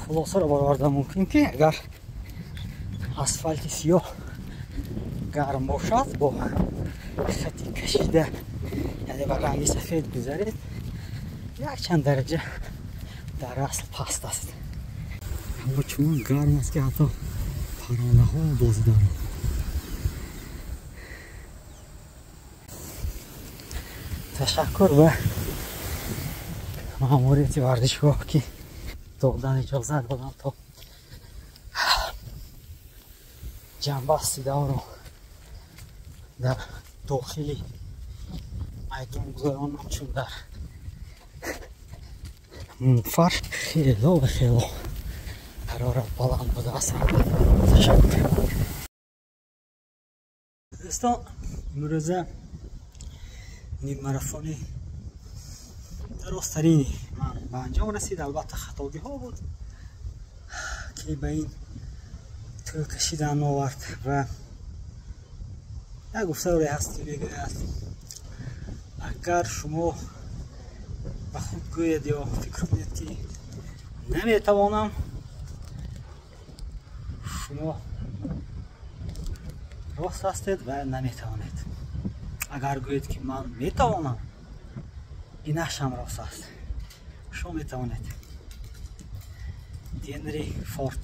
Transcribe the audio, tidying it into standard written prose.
Хулосаро баровардан мумкин, ки агар асфалти сиёҳ гарм бошад, бо хати кашида, яъне ба ранги сафед гузаред, якчанд дараҷа дар асл паст аст. Ҳаво чунон гарм аст, ки ҳатто паррандаҳо бозӣ доранд. Ташаккур ба маъмурияти варзишгоҳ, ки додан иҷозат додам, то ҷанбасти давро дар дохили майдон гузаронам, чун дар фарш хело ва хело ҳарорат баланд будааст. Ташаккур, дӯстон. Имрӯза ниммарафони дарозтарини ман ба анҷом расид. Албатта, хатогиҳо буд, ки ба ин тӯл кашидан овард. Ва як гуфтаре ҳаст, ки мегӯяд: агар шумо ба худ гӯед ё фикр кунед, ки наметавонам, шумо рост ҳастед ва наметавонед. Агар гӯед, ки ман метавонам, инашам рост аст, шумо метавонед. Генри Форд.